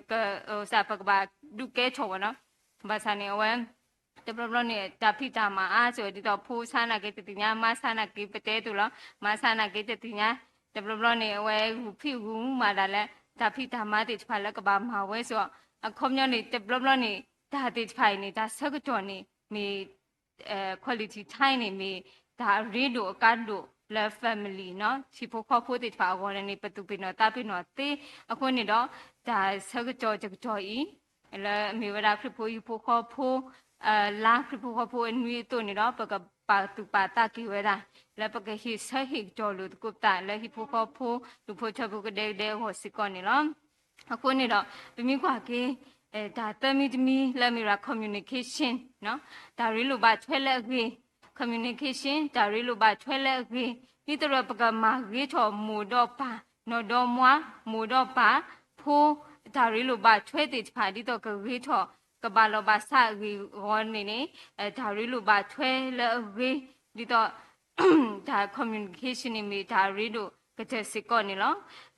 ပကစးပကဘၣ်ဒုးကဲထီၣ်ဝဲနီၤ. ဘၣ်ဆၣ်န့ၣ် အဝဲ တဘျီဘျီန့ၣ် တၢ်ဖံးတၢ်မၤအါစ့ၢ် ဒ်သိးဖိဆါနာ်က့တသ့ၣ်ညါ မါဆါနာ်က့ပတဲအသိးလီၤ. မါဆါနာ်က့တသ့ၣ်ညါ တဘျီဘျီန့ၣ် အဝဲဂုာ်ဖံးဂုာ်မၤဒၣ်လၢ တၢ်ဖံးတၢ်မၤသ့ၣ်တဖၣ်လၢကဘၣ်မၤဝဲစ့ၢ် အခီပညီန့ၣ် တဘျီဘျီန့ၣ် တၢ်သ့ၣ်တဖၣ်အံၤန့ၣ် တၢ်ဆၢကတီၢ်န့ၣ် မ့ၢ် quality time န့ၣ် မ့ၢ်တၢ်အရ့ဒိၣ်အကါဒိၣ်လၢ family နီၤ ဟံၣ်ဖိဃီဖိသ့ၣ်တဖၣ်အဂီၢ်န့ၣ် ပသူၣ်ပ့ၢ်နီၢ်သးပ့ၢ်နီၢ်သ့. အဃိန့ၣ်ဒီး တၢ်ဆၢကတီၢ်တကတီၢ်အံၤ လၢအမ့ၢ်ဝဲဒၣ်ခရံာ်ဖိဟံၣ်ဖိဃီဖိ လါခရံာ်ဖိဃီဖိအနွံအသိးန့ၣ်ဒီး ပကပာ်သူၣ်ပာ်သးက့ၤဝဲဒၣ် လၢပကဟ့ၣ်ဆၢဟ့ၣ်ကတီၤလိာ်သကိးပသး လၢဟံၣ်ဖိဃီဖိ ဒူၣ်ဖိထၢဖိကဒဲကဒဲအဂီၢ်စ့ၢ်ကီးန့ၣ်လီၤ. အဃိန့ၣ်ဒီး ပမ့ၢ်ကွၢ်က့ၤ တၢ်သၢမံၤတမံၤလၢအမ့ၢ်ဝဲဒၣ် communication တၢ်ရ့လိာ်ဘၣ်ထွဲလၢအဂ့ၤ communication တၢ်ရ့လိာ်ဘၣ်ထွဲလၢအဂ့ၤ ဒ်သိးဒီးပကမၤဂ့ၤထီၣ်မိၢ်ဒီးပၢ် နီၢ်ဒီးမါ မိၢ်ဒီးပၢ် ဖိ တၢ်ရ့လိာ်ဘၣ်ထွဲသ့ၣ်တဖၣ် ဒ်သိးကဂ့ၤထီၣ် ကဘၣ်လီၤဘၣ်စးအဂ့ၢ်အဂီၢ်န့ၣ်န့ၣ် တၢ်ရ့လိာ်ဘၣ်ထွဲလၢအဂ့ၤ ဒ်သိး တၢ် communication န့ၣ် မ့ၢ်တၢ်ရ့ဒိၣ်ကတၢၢ်စ့ၢ်ကီးန့ၣ်လီၤ.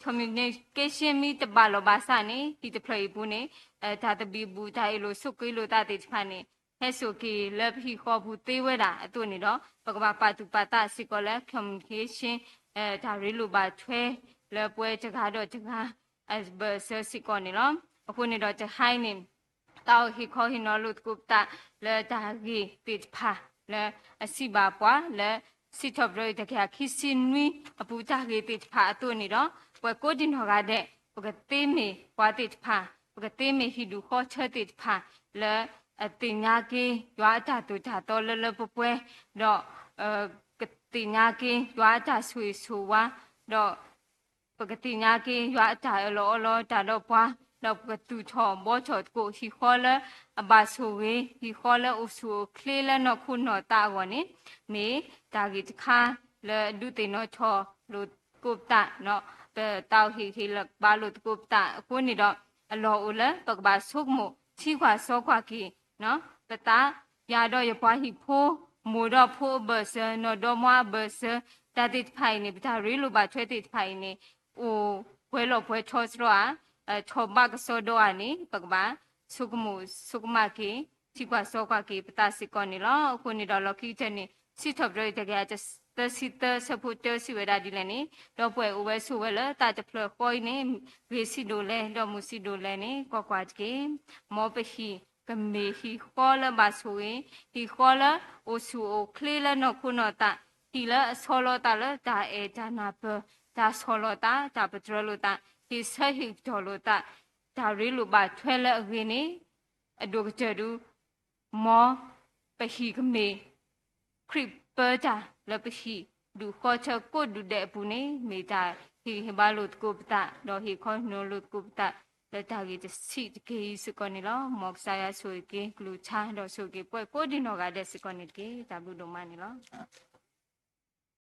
communication မ့ၢ်တဘၣ်လီၤဘၣ်စးန့ၣ် ဟံၣ်တဖျၢၣ်အံၤပူၤန့ၣ် တၢ်သဘံၣ်ဘုၣ် တၢ်အ့ၣ်လိာ်ဆိးက့လိာ်သးသ့ၣ်တဖၣ်န့ၣ် ဟဲစိာ်က့ၤလၢပဟံၣ်ဃီပူၤသ့ဝဲဒၣ်အသိးန့ၣ်ဒီး ပကဘၣ်ပာ်သူၣ်ပာ်သးစ့ၢ်ကီးလၢ communication တၢ်ရ့လိာ်ဘၣ်ထွဲလၢပဝဲတဂၤဒီးတဂၤ အဘၢၣ်စၢၤစ့ၢ်ကီးန့ၣ်လီၤ. အဃိန့ၣ်ဒီးတဟါအံၤန့ၣ် တၢ်အိၣ်ဟ့ၣ်ခီဟ့ၣ်နီၤလိာ်သကိးပသး လၢတၢ်ဂ့ၢ်သ့ၣ်တဖၣ် လၢအစံးဘၣ်ပှၤလၢ စံးထီၣ်ပတြၢၤအံၤတကယၤခံဆံနွံအပူၤ တၢ်ဂ့ၢ်သ့ၣ်တဖၣ်အသိးန့ၣ်ဒီး ပှၤကိးဒံနီၢ်ဂၤဒဲး ပကသ့မ့ၢ်ပှၤသ့ၣ်တဖၣ် ပကသ့မ့ၢ်ဟံၣ်ဒူၣ်ဃီဆၢသ့ၣ်တဖၣ် လၢအသ့ၣ်ညါက့ၤယွၤအတၢ်သိၣ်တၢ်သီလၢလၢပှဲၤပှဲၤ ဒီး ကသ့ၣ်ညါက့ၤယွၤအတၢ်ဆိၣ်ဂ့ၤဆိၣ်ဝါ ဒီး ပကသ့ၣ်ညါက့ၤယွၤအတၢ်အၢၣ်လီၤအီလီၤတၢ်ဒီးပှၤ, ဒီးပကသူၣ်ထီၣ်ဘှီထီၣ်သကိး ဟံၣ်ဃီလၢအဘၣ်ဆိၣ်ဂ့ၤ, ဟံၣ်ဃီလၢအိၣ်ဆူၣ်အိၣ်ချ့လၢနီၢ်ခိနီၢ်သးအဂီၢ်န့ၣ် မ့ၢ်တၢ်ဂ့ၢ်တခါလၢဒုးသ့ၣ်နီၣ်ထီၣ်လိာ်သကိးပသး, ပတၢ်အိၣ်ဟ့ၣ်ဟ့ၣ်လီၤဘၣ်လိာ်သကိးပသးအဃိန့ၣ်ဒီး အလီၢ်အိၣ်လၢပကဘၣ်ဆိကမိၣ်ထံကွၢ်စီကွၢ်က့ၤ ပသး, ယၤဒီးယပှၤဟံၣ်ဖိ, မိၢ်ဒီးဖိအဘၢၣ်စၢၤ, နီၢ်ဒီမါအဘၢၣ်စၢၤ, တၢ်သ့ၣ်တဖၣ်အံၤန့ၣ် ပတၢ်ရ့လိာ်ဘၣ်ထွဲသ့ၣ်တဖၣ်အံၤန့ၣ် အိၣ်ပှဲၤလီၢ်ပှဲၤထီစရီအါ, ထီၣ်ဘးကစီဒီဧါန့ၣ် ပကဘၣ်ဆိကမိၣ်ဆိကမးက့ၤ, ထံကွၢ်စီကွၢ်က့ၤပသးစ့ၢ်ကီးန့ၣ်လီၤ. အဃိန့ၣ်ဒီးလီၢ်ခံကတၢၢ်န့ၣ် စံးထီၣ်ပတြၢၤအံၤတကယၤသၢဆံသၢ ဆၢဖိတၢစံးဝဲဒၣ်ဒ်လဲၣ်န့ၣ်, ဒီပုၢ်ဝဲၢ်အိၣ်ဝဲဆိးဝဲလၢတၢ်တဖျၢၣ်ဃီအံၤန့ၣ် ဂ့ၤဆံးဒိၣ်လဲၣ် ဒီးမုာ်ဆံးဒိၣ်လဲၣ်န့ၣ် ကွၢ်ကွၢ်တက့ၢ်. မ်ပဟံၣ်ကမ့ၢ်ဟံၣ်ဃီလၢဘၣ်ဆိၣ်ဂ့ၤ, ဟံၣ်ဃီလၢအိၣ်ဆူၣ်အိၣ်ချ့လၢနီၢ်ခိနီၢ်သး, ဟံၣ်လၢအဆီလီၤသးလၢတၢ်အဲၣ်တၢ်နၢ်ပၢၢ်, တၢ်ဆီၣ်လီၤသး, တၢ်ပတြၢၤလိာ်သး, ဟ့ၣ်ဆၢဟ့ၣ်ကတီၢ်လိာ်သး, တၢ်ရ့လိာ်ဘၣ်ထွဲလၢအဂ့ၤန့ၣ် အဒိၣ်ကတၢၢ်ဒုး မ်ပဟံၣ်ကမ့ၢ် ခရံာ်ပၢတၢ်လၢပဟံၣ်ဒူၣ်ဃီထၢကိးဒူၣ်ဒဲးအပူၤန့ၣ် မ့ၢ်တၢ်ဟ့ၣ်ဂံၢ်ဟ့ၣ်ဘါလိာ်သကိးပသး ဒီးဟ့ၣ်ခီဟ့ၣ်နီၤလိာ်သကိးပသး လၢတၢ်ဂ့ၢ်တဆံးတက့ၢ်အံၤစ့ၢ်ကီးန့ၣ်လီၤ. မ်ကစၢ်ယွၤဆိၣ်ဂ့ၤက့ၤကလုၢ်ကထါ ဒီးဆိၣ်ဂ့ၤက့ၤပှၤကိးဒံနီၢ်ဂၤဒဲးစ့ၢ်ကီးန့ၣ်တက့ၢ်. တၢ်ဘျုးဒိၣ်မးန့ၣ်လီၤ.